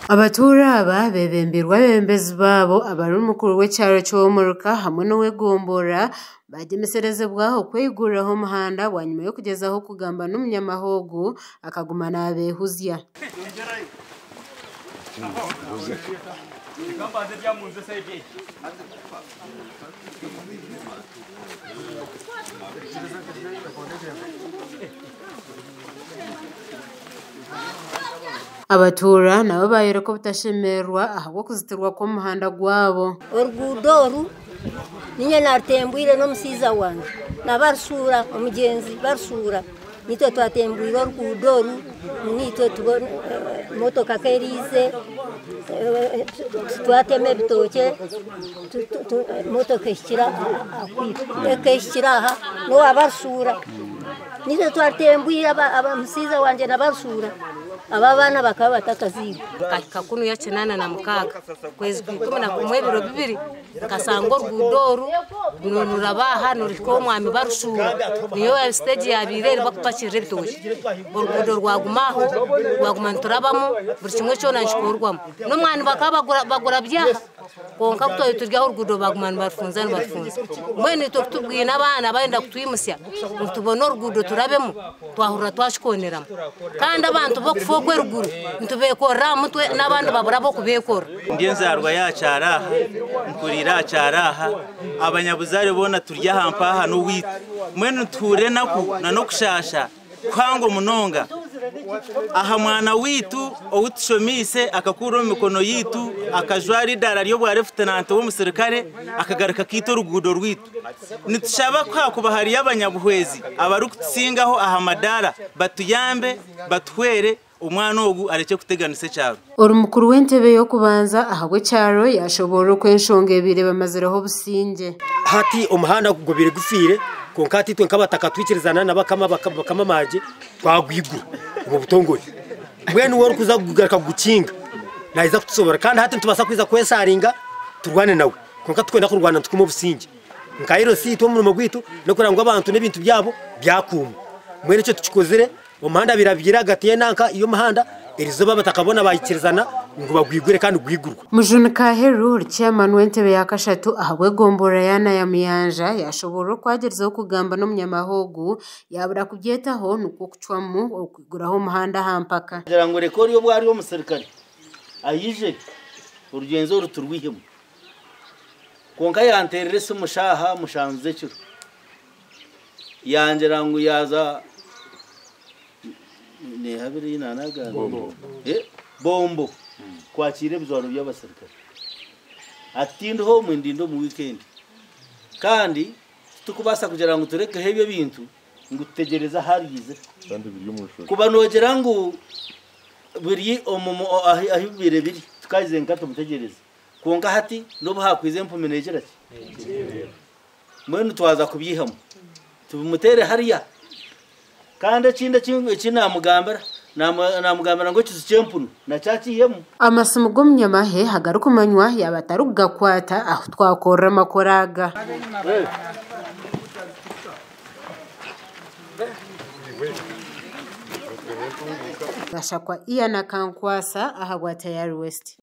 Abatuura aba bebembirwe abeebembezi baabo abari omukuru w'ekyaro ky'Omuruka hamwe n'ow'egomborora bagyemeserezibwa okweyiguriraho omuhanda bwanyima y'okugyezaho kugamba n'omunyamahe ogu akaguma nabehuzya. Abatuura nabo bayoreka obutashemererwa ahabw'okuzitirwa kw'omuhanda gwabo. Oruguudo oru niinye naarutembwire n'omushaija wangye na barushuura omugyenzi barushuura niitwe twatembwire oruguudo oru niitwe motoka ku eriize twatema ebitookye motoka ekehikire aha n'owa barushuura niitwe twarutembwire omushaija wangye na barushuura aba abaana bakaba batakazairwe. Nkahika kunuya 86 kwezi kwa 11 ebiro 2 nkasanga oruguudo oru niruraba aha niruhika omwami barushuura niyo siteegi yabaire eri bakupakirira ebitookye. Oruguudo rwaguma aho rwaguma niturabamu buri kimwe kyona nikikorwamu n'omwani bakaba bagurabya aha kwonka ku twaba turi aho oruguudo baguma nibarufunza nibarufunza. Mbwenu itwe kutubwine abaana barenda kutwimutsya ngu tubone oruguudo turabemu twahurira twakikoneramu kandi abantu b'okufa okwo eruguru nitubeekorera aha mutwe n'abandi babura ab'okubeekorera. Ndi enzarwa y'aha kyaro aha, nkuriire aha kyaro aha, abanyabuzaare boona turi aha mpaha n'owaitu. Mbwenu nituhurira enaku n'okushaasha kuhango munonga aha mwana waitu ou tushomeise akakurra omu mikono yaitu akajwara eidaara ry'obwa lefutinanti w'omusirikare akagaruka akaita oruguudo rwaitu. Nitushaba ku hakuba hariyo abanyabuhwezi abarikutusingaho aha madaara batuyambe batuhwere omwana ogu arekye kuteganisa ekyaro. Ori mukuru w'entebe y'okubanza ahabw'ekyaro yashoboorora oku enshonga ebaire bamazireho obusingye. Hati omuhanda gubaire gufiire kwonka hati itwe nk'abataka twikirizana na bakama bangye twagwigura omu butongore. Mbwenu we orikuza kugaruka kugukinga naija kutushobora kandi hati nitubaasa kwija kwesaringa turwane nawe kwonka titukwenda kurwana nitukuuma obusingye. Nka LC itwe omurimo gwaitu n'okureba ngu abantu n'ebintu byabo byakuumwa. Mbwenu ekyo tukikozire omuhanda birabire ahagati y'enanka y'omuhanda erizooba abataka boona baikirizana ngu bagwigure kandi gwigurwe. Mujuni Kaheru ori chairman w'entebe ya kashatu ahabw'egomborora ya Nayamuyanja yashoboorora oku agyerizeho kugamba n'omunyamahe ogu yabura kubyetaho nikwo kucwamu okwiguraho omuhanda aha mpaka. Ngira ngu reka ori obu ari omusirikare aije orugyenzo oru turwihemu. Kwonka yanteerera esimu shaaha 7 z'ekiro. Yangira ngu yaaza neehabire ei naanagamba Bombo kwakiira ebijwaro by'abasirikare. Ati tindiho omwe ndinde omu wiikendi. Kandi titukubaasa kugira ngu turekeho ebyo ebintu ngu tutegyereze ahu ariizire. Kuba noogira ngu biri ahu bibaire biri tukagize nka tumutegereze. Kwonka hati n'obu haakwiza empumi neegira ki? Mbwenu twaza kubyihamu tubimuteere hariya. Kandi ekindi eki naamugambira, naamugambira ngu ekizu ky'empunu nakyo akihemu. Amasimu g'omunyamahe agarikumanywa yaaba atarikugakwata ahu twakorera amakuru aga. Gashakwa Ian Akankwasa ahabwa Tayari West.